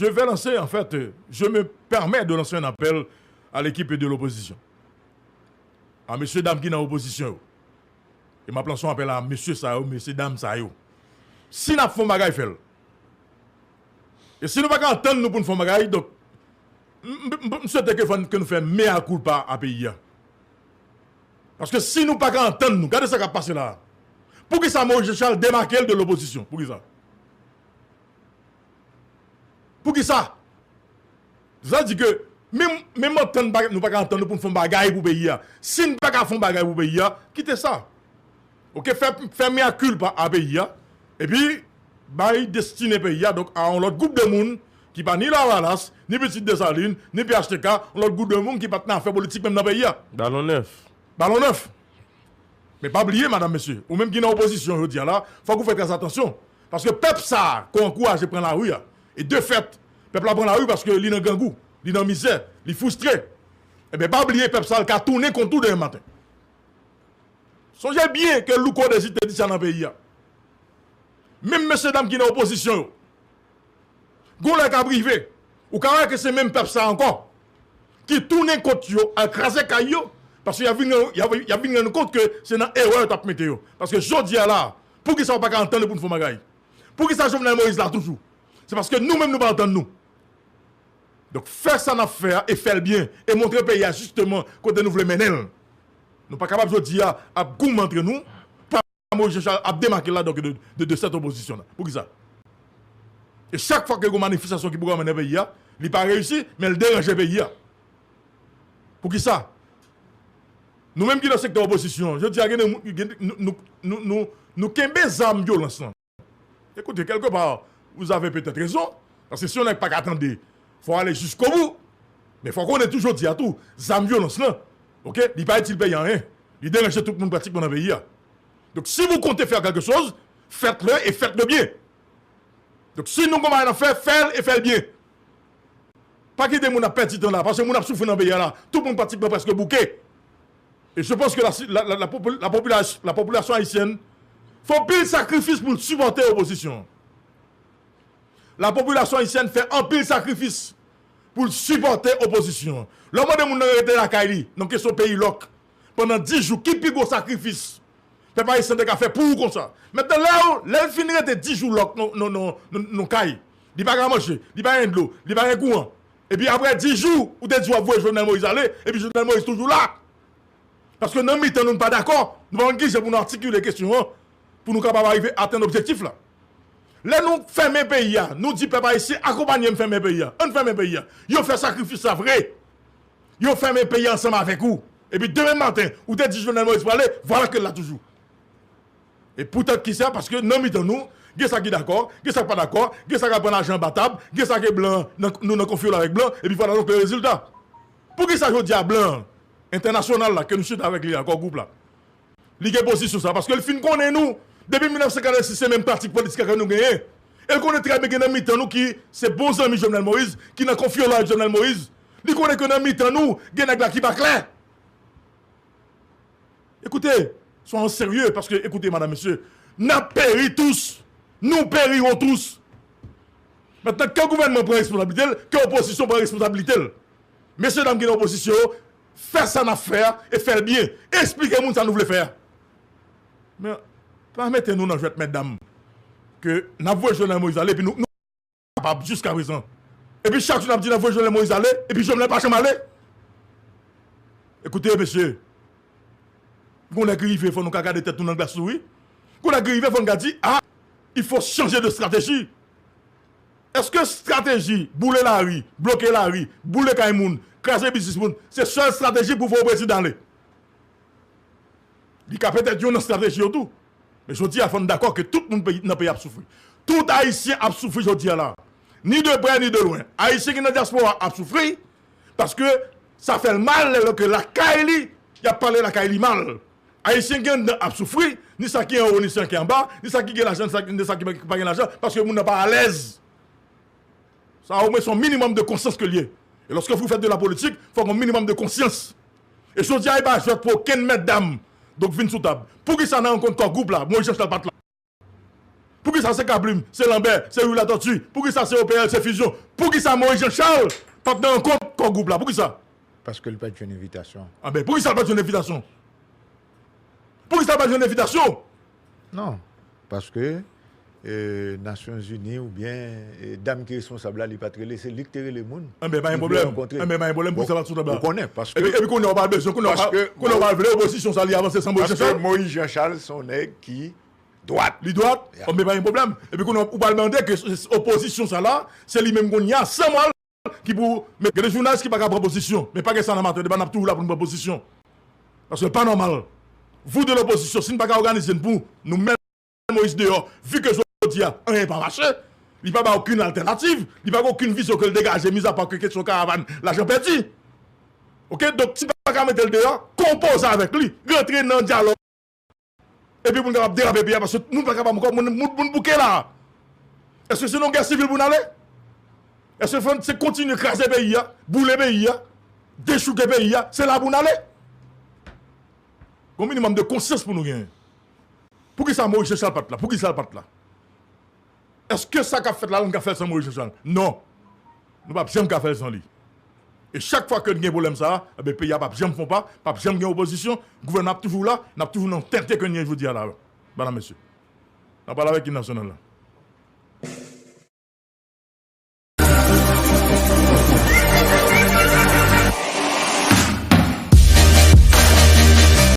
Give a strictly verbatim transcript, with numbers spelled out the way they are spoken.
vais lancer, en fait, euh, je me permets de lancer un appel à l'équipe de l'opposition. A mesye dam ki nan opozisyon yo. E m ap lanse yon apèl a mesye sa yo, mesye dam sa yo. Si n ap fè yon bagay, fè l. E si nou pa ka antann nou pou n fè yon bagay, donk, m, m, m, m swete ke, fò n, ke nou fè mea culpa a peyi a. Paske si nou pa ka antann nou, gade sa k ap pase la a. Poukisa Moïse Jean Charles demake l de lopozisyon? Poukisa? Poukisa? Sa di ke menm, menm antann pa, nou pa ka antann nou pou n fè yon bagay pou peyi a. Si n pa ka fè yon bagay pou peyi a, kite sa. Oke, fè, fè mea culpa a peyi a. Epi, bay destine peyi a, donk, a yon lòt gwoup de moun ki pa ni Lavalas, ni Pitit Desalin, ni P H T K, yon lòt gwoup de moun ki pa t nan afè politik menm nan peyi a. Balon nèf. Balon nèf. Men pa bliye, madanm, mesye, ou menm ki nan opozisyon jodi a la, fòk ou fè trè atansyon. Paske pèp sa a, ke w ankouraje pran lari a, e de fèt, pèp la pran lari paske li nan grangou, li nan mizè, li fristre. Ebyen, pa bliye, pèp sa a, l ka tounen kont ou demen maten. Sonje byen ke Louko Désir te di sa nan peyi a. Menm mesye dam ki nan opozisyon yo, gon lè k ap rive, ou ka wè ke se menm pèp sa ankò ki tounen kont yo, al kraze kay yo, paske y ap vin, y ap, y ap vin rann kont ke se nan erè yo t ap mete yo. Paske jodi a la, poukisa w pa ka antann nou pou n fè yon bagay? Poukisa Jovenel Moïse la toujou? Se paske nou menm nou pa antann nou. Donk, fè sa n ap fè a e fè l byen, e montre peyi a jisteman kote nou vle mennen l. Nou pa kapab jodi a ap goumen antre nou, Moïse Jean Charles ap demake l la, donk, de, de, de sèt opozisyon la. Poukisa? E chak fwa ke gon manifestasyon ki pwograme nan peyi a, li pa reyisi, men l deranje peyi a. Poukisa? Nou menm ki nan sektè opozisyon, jodi a gen de moun, gen, nou, nou, nou, nou, nou kenbe zam vyolans lan. Écoutez, quelque part, vous avez peut-être raison, paske si yon nèg pa ka tande, fò ale jusqu'au bout. Men fò konnen tou jodi a tou, zam vyolans lan, oke, li pa itil peyi a anyen. Li deranje tout moun pratikman nan peyi a. Donk, si vous comptez faire quelque chose, faites-le et faites-le bien. Donk, si nou gon bagay n ap fè, fè l e fè l byen. Pa kite moun ap pèdi tan la, paske moun ap soufri nan peyi a la. Tout moun pratikman prèske bouke. E je pense que la, la, la, la popul-, la popula-, la popilasyon ayisyèn fè anpil sakrifis pou l sipòte opozisyon an. La popilasyon ayisyèn fè anpil sakrifis pou l sipòte opozisyon an. Lè w mande moun nan rete lakay li, nan kesyon peyi lòk, pandan dis jou, ki pi gwo sakrifis pèp ayisyen te ka fè pou ou konsa? Mentnan, lè w, lè l fin rete dis jou lòk nan, nan, nan, nan, nan kay, li pa ka manje, li pa gen dlo, li pa gen kouran, epi apre dis jou, ou te di w ap voye Jovenel Moïse ale, epi Jovenel Moïse toujou la. Paske nan mitan nou, nou pa dakò, nou pa konn kijan pou nou atikile kesyon an, pou nou kapab arive atenn objektif la. Lè nou fèmen peyi a, nou di pèp ayisyen akonpanye m fèmen peyi a, ann fèmen peyi a. Yo fè sakrifis la vre. Yo fèmen peyi a ansanm avèk ou. Epi demen maten, ou te di Jovenel Moïse prale, vwala ke l la toujou. E poutèt kisa? Paske nan mitan nou, gen sa ki dakò, gen sa k pa dakò, gen sa k ap pran lajan anba tab, gen sa ke blan, nan, nou nan konfyol avèk blan, epi vwala donk le rezilta. Poukisa jodi a blan entènasyonal la, ke nou chita avèk li a, kò gwoup la, li gen pozisyon sa? Paske l fin konnen nou, depi mil nèf san katrevensis, se menm pratik politik la ke nou genyen. E l konnen trè byen gen nan mitan nou ki se bon zanmi Jovenel Moïse, ki nan konfyol avèk Jovenel Moïse. Li konnen ke nan mitan nou, gen nèg la ki pa klè. Écoutez, soyons sérieux, paske, écoutez, madame, mesye, n ap peri tous. Nous périrons tous. Mentnan, ke gouvènman pran responsablite l, ke opozisyon pran responsablite l. Mesye dam ki nan opozisyon yo, fè sa n ap fè a e fè l byen. Eksplike moun sa nou vle fè a. Men, pa mete nou nan jwèt mètdam ke n ap voye Jovenel Moïse ale, epi nou, nou kapab jiskaprezan. Epi chak jou n ap di n ap voye Jovenel Moïse ale, epi Jovenel pa janm ale. Ekoute, mesye, gon lè ki rive, fò nou ka gade tèt nou nan glas tou, wi. Gon lè ki rive, fò nou ka di, ah, il faut changer de stratégie. Èske estrateji boule lari, bloke lari, boule kay moun, kraze biznis moun, se sèl estrateji pou voye prezidan ale? Li ka petèt youn nan estrateji yo tou. Men jodi a, fò n dakò ke tout moun peyi, nan peyi ap soufri. Tout Ayisyen ap soufri jodi a la. Ni de prè, ni de lwen. Ayisyen ki nan dyaspora ap soufri, paske sa fè l mal lè, lè ke lakay li, y ap pale lakay li mal. Ayisyen ki anndan ap soufri, ni sa ki anwo, ni sa ki anba, ni sa ki gen lajan, ni sa, ni sa ki pa, ki pa gen lajan, paske moun nan pa alèz. Sa omwen se yon minimòm de konsyans ke l ye. E lòske vous faites de la politique, fòk yon minimòm de konsyans. E jodi a, e pa jwèt pou okenn mètdam. Donk, vin sou tab. Poukisa nan rankont kò gwoup la, Moïse Jean Charles pa t la? Poukisa? se Kablim, se Lanbè, se Youri Latòti? Poukisa se O P L, se Fizyon? Poukisa Moyiz Janchal p ap nan rankont kò gwoup la? Poukisa? Paske l pa t jwenn envitasyon. Anben, poukisa l pa t jwenn envitasyon? Poukisa l pa t jwenn envitasyon? Non, paske e, Nasyonzini oubyen e, dam ki responsab la, li pa t rele, se li ki te rele moun. Anben, pa gen pwoblèm. Anben, pa gen pwoblèm, poukisa l pa t sou tab la? Ou konnen, paske Epi, epi kounye a w pa bezwen, kounye a w pa, Paske kounye a w pa vle opozisyonn sa li avanse san Moyiz Paske Janchal? Moyiz Janchal se yon nèg ki dwat. Li dwat? Anben, pa gen pwoblèm. Epi kounye a w pral mande ke s- s- opozisyonn sa la, se li menm kounye a, san mwa ki pou. Men gen de jounalis ki pa ka pran pozisyon. Men pa gen sa nan Maten Deba, n ap toujou la pou n pran pozisyon. Paske l pa nòmal. Vous de l'opposition, si n pa ka òganize n pou nou mèt Moyiz deyò, vi ke jodi a, anyen pa mache, li pa bay okenn altènativ, li pa gen okenn vizyon ke l degaje, mizapa ke kesyon karavàn, lajan pèdi. Oke? Donk, si n pa ka mete l deyò, konpoze avèk li, rantre nan dyalòg. Epi pou n kapab derape peyi a, paske moun pa kapab ankò, moun, moun, moun bouke la. Èske se nan gè sivil pou n ale? Èske fò n se kontinye kraze peyi a, boule peyi a, dechouke peyi a, se la pou n ale? Gon minimòm de konsyans pou nou genyen. Poukisa Moyiz Janchal pa t la? Poukisa l pa t la? Èske sa k ap fèt la, nou ka fè l san Moyiz Janchal? Non. Nou p ap janm ka fè l san li. E chak fwa ke n gen pwoblèm sa a, enben, peyi a p ap janm fè yon pa, p ap janm gen opozisyon, gouvènman ap toujou la, n ap toujou nan tenten ke n ye jodi a la, medam, mesye. N ap pale avèk Im Nasyonal la.